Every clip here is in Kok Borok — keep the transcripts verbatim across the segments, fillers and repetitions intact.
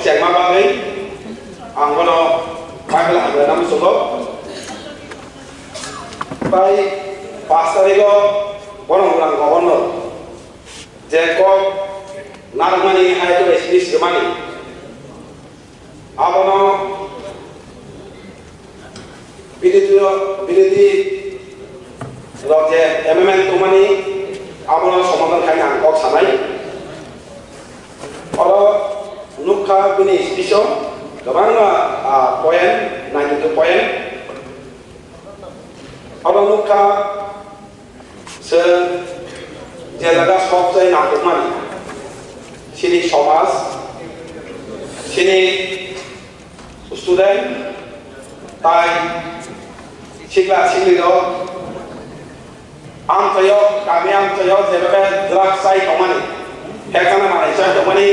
Chengma bagwi ang bono Bible hamya nang muchungo. Tai pas tarigo bono gwnang governor je kok narwkmani hai to speech rwmani. Abono B D T, B D T rok je amendment tongmani, abono somadhan khaina ang kok sanai. Oro nukha bini speech o kwbangma, ah, point, ninety two point. Oro nukha chwng je jaga sok chai nangkukmani, chini somaj, chini student, tai sikla siklirok amchaio, kami amchaio jebabe drugs chai tongmani, phekana manai chai tongmani,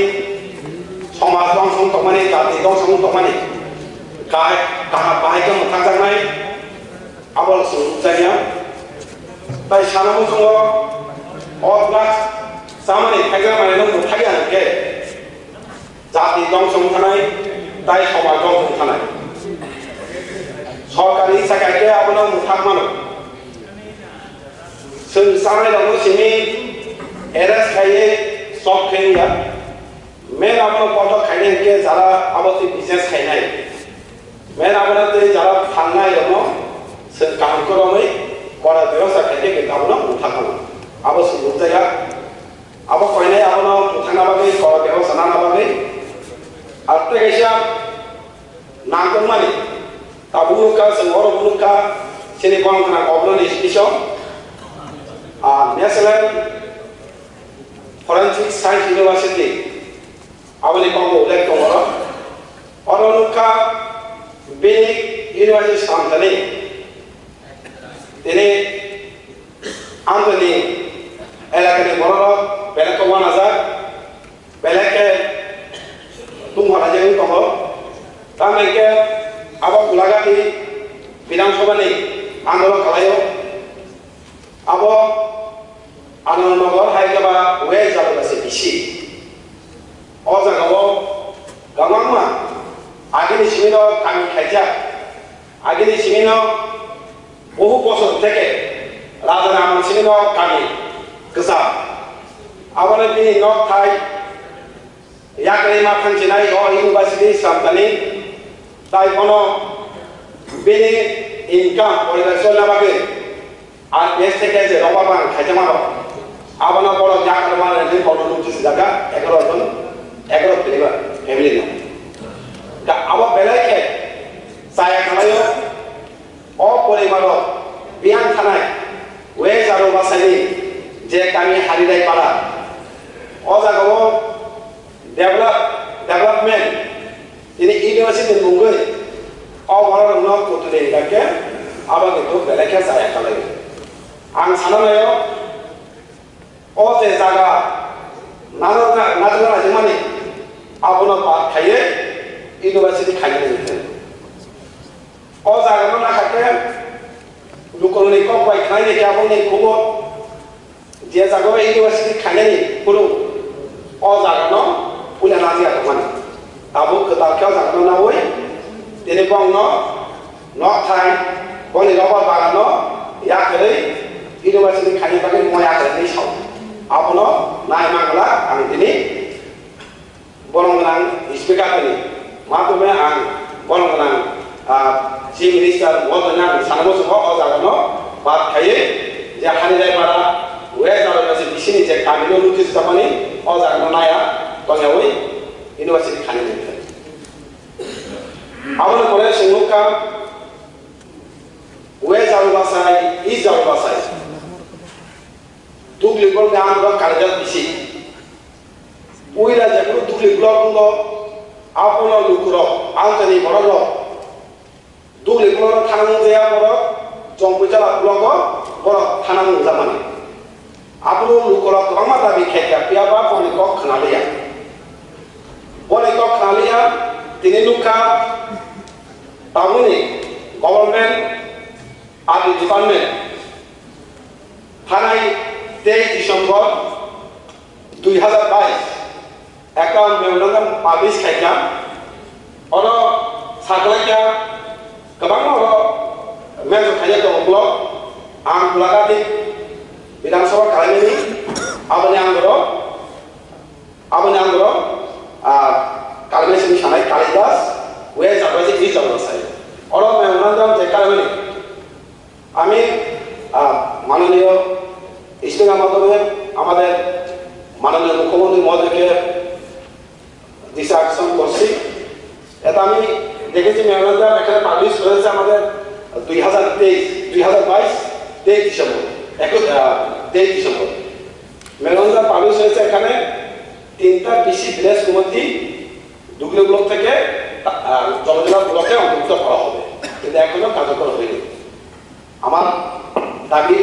somaj dongsong tongmani, jati dongsong tongmani, kaham, kaham bahai khe mwthangjaknai, abo chwng nukjakya. Tai sana muchungo o drugs chamani phekana manai no mwthangya hwnkhe, jati dongsong thanai, tai somaj dongsong thanai. Sorkari sakha khe abono mwthak mano. Chwng chanai rokno simi arrest khaiwi sok khe ya. Men abono kotor khainai hwnkhe jara abo twi business khainai. Men abono twi jara phalnai rokno chwng kaham kwrwngwi kora bebosta khaikhe abono mwthak mano. Abo chwng nukjakya. Abo koinai abono mwthangna bagwi, kok ebo sanana bagwi. Ar tei kaisa nangkukmani, tabuk nukha, chwng oro nukha, chini borok gwnang Obloni speech o, ah, National Forensic Science University, aboni kokbo ullekh tongo oro. Oro nukha bini university samsani, tini Amtwini elakani bororok belai khe uanajak, belai khe tungphana jagwi tongo. Tamni hwnkhe abo Golagati Bidhan Sabhani andolon khlaio. Abo Anandnagar hai khe ba West Jalukbasi bisi. O jagao kwbangma agini simino kami khaijak, agini simino Bohu bosor theke Raja Raman Singhno kami kwcham. Abono bini nok thai yakarwi ma thangchinai o university samtani, tai bono bini income poribar cholna bagwi R P S theke je roba bang khaijama rok, abono borok yakarwi ma rwdi bono nukjak jaga egaroh jon, egaroh poribar family no. Da abo belai khe chaya khalaio. O poribarrok biyang thanai West Jalukbasaini je kami Harirai Para, o jagao develop, development tini university ni mungwi o bororokno kutuli hingkha khe abo kintu belai khe chaya khalai. Ang sana naio, o je jaga najakna, najakna naijagmani, abono baad khaiwi university khainani hwnkhe. O jaga no naikha khe lukurokni kok bai khnai naikhe aboni kubo je jaga o university khainani phuru o jaga no puila najiya tongmani. Tabuk kwtal khe o jaga no naui tini bongno nok thai boni robar bagan no yakarwi university khaina bagwi mo yakarwi sao. Abono nai mangla ang tini Borong gwnang speaker tini, matome ang borong gwnang, ah, chief minister mo tongna ang sanamo songkha o jaga no baad khaiwi je Harirai Para West Jalukbasi bisini je kami no notice chamani o jaga no naya tongyawi university khani nai. Aboni pore chwng nukha West Jalukbasai, East Jalukbasai. Dugli borok ni ang borok karijak bisi. Puila jephuru Dugli block wngkha, abono lukurok, Amchaini borok rok. Dugli block no thana wngjakya borok, Chongpuijala block o borok thana wngjakmani. Abono lukurok kwbangma dabi khaikha, phiya ba boni kok khna liya. Boni kok khna liya, tini nukha, tabukni government R D department, thanai teis December dui hazar bais, Ekta memorandum publish khaikha, oro sakhlaikha, kwbangma oro mention khaijak tongo block, ang Golagati Bidhan Sabha kalaimani, aboni ang oro, aboni ang oro, ah, kalaimani simi sanai Kalidas, we jabai je is jabai sai. Oro memorandum je kalaimani, আমি, আহ, মাননীয় স্পিকার মাধ্যমে আমাদের মাননীয় মুখ্যমন্ত্রী মহোদয়কে দৃষ্টি আকর্ষণ করছি। এটা আমি দেখেছি, মেমোরান্ডাম এখানে পাবলিশ হয়েছে আমাদের দুই হাজার তেইশ, দুই হাজার বাইশ, তেইশ ডিসেম্বর, একুশ, আহ, তেইশ ডিসেম্বর। মেমোরান্ডাম পাবলিশ হয়েছে এখানে তিনটা পিসি ভিলেজ কমিটি দুগলি ব্লক থেকে, আহ, জলজলা ব্লকে অন্তর্ভুক্ত করা হবে, কিন্তু এখনো কার্যকর হয়নি। আমার দাবি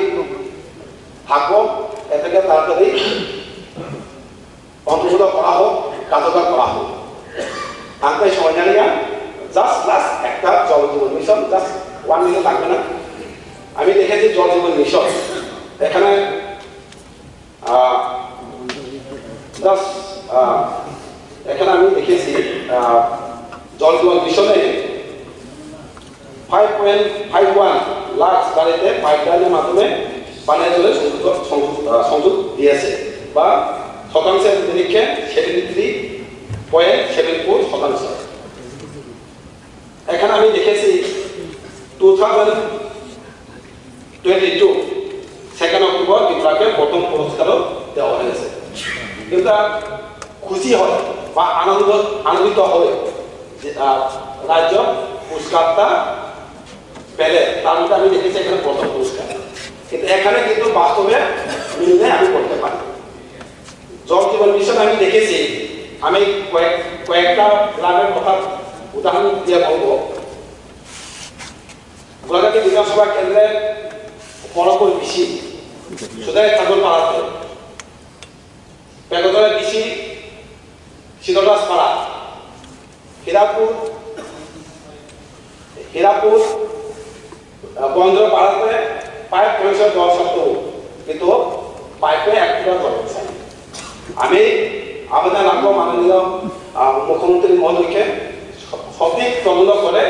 থাকবো, এটাকে তাড়াতাড়ি অন্তর্ভুক্ত করা হোক, কার্যকর করা হোক। আমি তাই সময় জানি না, জাস্ট লাস্ট একটা জল জীবন মিশন, জাস্ট ওয়ান মিনিট লাগবে না। আমি দেখেছি জল জীবন মিশন, এখানে, আহ, জাস্ট, আহ, এখানে আমি দেখেছি, আহ, জল জীবন মিশনে five point five one lakh বাড়িতে পাইপলাইনের মাধ্যমে পানীয় জলের সংযোগ, সংযোগ, আহ, সংযোগ দিয়েছে, বা শতাংশের নিরিখে seventy three point seven four শতাংশ। এখানে আমি দেখেছি two thousand twenty two second October ত্রিপুরাকে প্রথম পুরস্কারও দেওয়া হয়েছে। কিন্তু খুশি হয় বা আনন্দ, আনন্দিত হয় যে, আহ, রাজ্য পুরস্কারটা পেলে, তার মধ্যে আমি দেখেছি এখানে প্রথম পুরস্কার। কিন্তু এখানে কিন্তু বাস্তবে মিল নেই, আমি বলতে পারি। জল জীবন মিশন আমি দেখেছি, আমি কয়েক, কয়েকটা গ্রামের কথা উদাহরণ দিয়ে বলবো। গোলাঘাটি বিধানসভা কেন্দ্রের পরপর বিসি সুজয় ঠাকুর পাড়াতে, পেগোদরা বিসি শীতলদাস পাড়া, হীরাপুর, হীরাপুর, আহ, বন্দর পাড়াতে পাইপ কানেকশন দেওয়া সত্ত্বেও কিন্তু পাইপে এক ফুটা জল উঠছে না। আমি আবেদন রাখবো মাননীয়, আহ, মুখ্যমন্ত্রী মহোদয়কে স-, সঠিক তদন্ত করে